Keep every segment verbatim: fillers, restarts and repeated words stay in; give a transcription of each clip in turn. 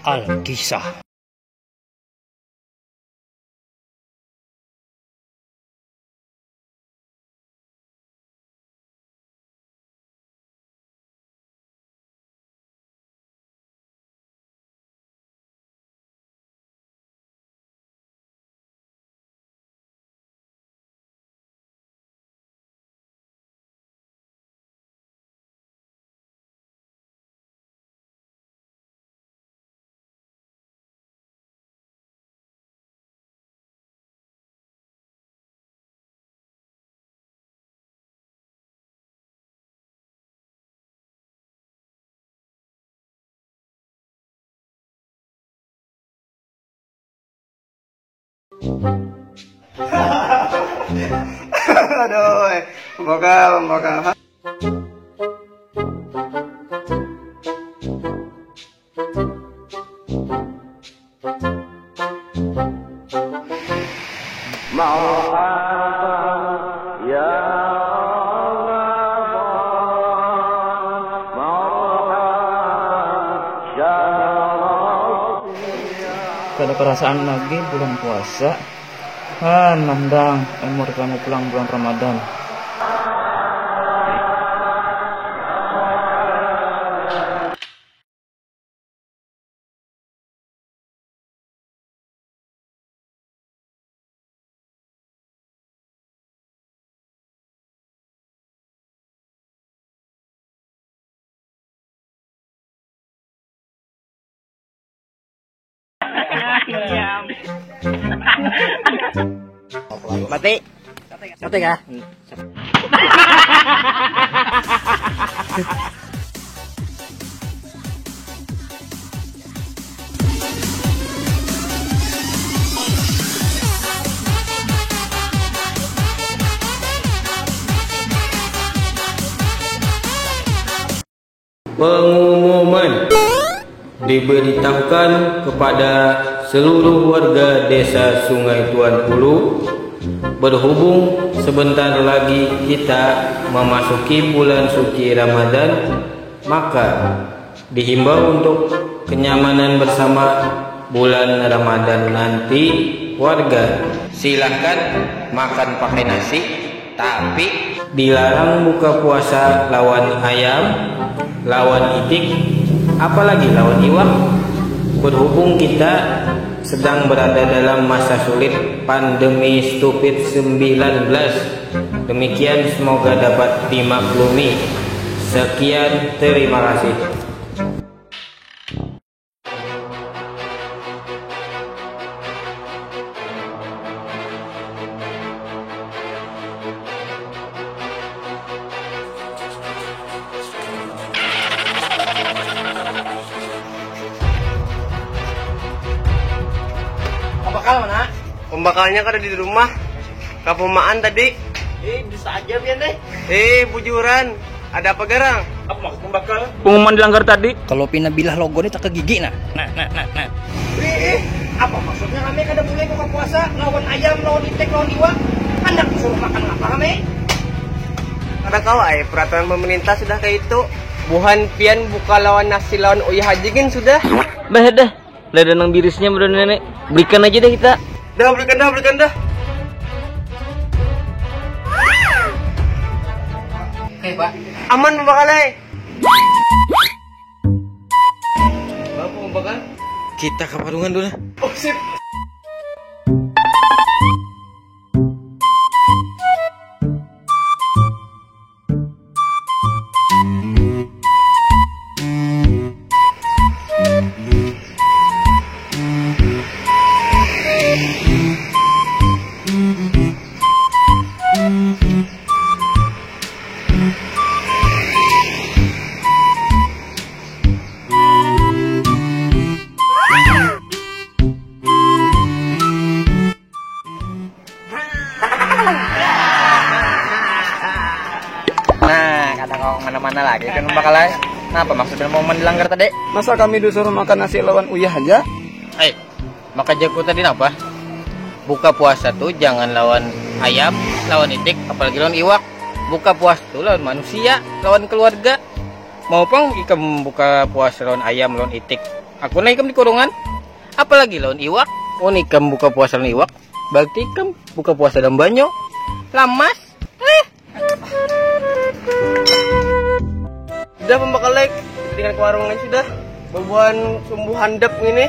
Alkisah. Aduh, eh. Pembakal, pembakal. Marhaban, ya Ramadan, marhaban, syahrul. Kada perasaan lagi bulan puasa. Han, nandang, umur kamu pulang bulan Ramadan. Mati. Mati kah? Pengumuman diberitahukan kepada seluruh warga Desa Sungai Tuan Hulu, berhubung sebentar lagi kita memasuki bulan suci Ramadan, maka dihimbau untuk kenyamanan bersama bulan Ramadan nanti, warga silahkan makan pakai nasi, tapi dilarang buka puasa lawan ayam, lawan itik, apalagi lawan iwak. Berhubung kita sedang berada dalam masa sulit pandemi stupid sembilan belas. Demikian, semoga dapat dimaklumi. Sekian, terima kasih. Pembakal mana? Pembakalnya kada di rumah. Kapumaan tadi. Eh, bisa aja pian deh. Eh, bujuran. Ada apa garang? Apa maksud pembakal? Pengumuman dilanggar tadi. Kalau pina bilah logo ni tak ke gigi nah. Nah, nah, nah, nah. Eh, eh, apa maksudnya kami kada boleh buka puasa lawan ayam, lawan itik, lawan iwak? Handak disuruh makan apa kami? Kada kawa ai, peraturan pemerintah sudah kayak itu. Buhan pian buka lawan nasi lawan uyah aja gin sudah. Bah dah. Lah ada nang birisnya, mudah nenek. Belikan aja dah kita. Dah, belikan dah, belikan dah. Oke, Pak. Aman, Pak Kalai. Bapak, Pak kan? Kita ke warungan dulu. Oh, sip. Nah, kada kawa kemana-mana lagi kan, Pak Kalai. Napa maksudnya mau dilanggar tadi? Masa kami disuruh makan nasi lawan uyah aja? Eh, maka jaku tadi napa? Buka puasa tuh jangan lawan ayam, lawan itik, apalagi lawan iwak. Buka puasa tuh lawan manusia, lawan keluarga. Mau pang ikam buka puasa lawan ayam, lawan itik? Aku naik ikam di kurungan. Apalagi lawan iwak. Oh, ikam buka puasa lawan iwak. Berarti ikam buka puasa dalam banyu. Lamas. Eh. Sudah pembakalek, dengan ke warung lain sudah. Babuhan sumbu handap ini.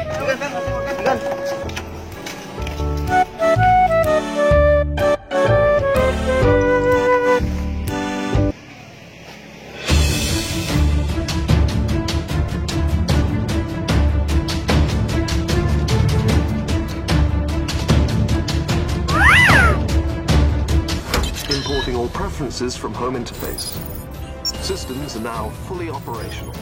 Importing all preferences from home interface. Systems are now fully operational.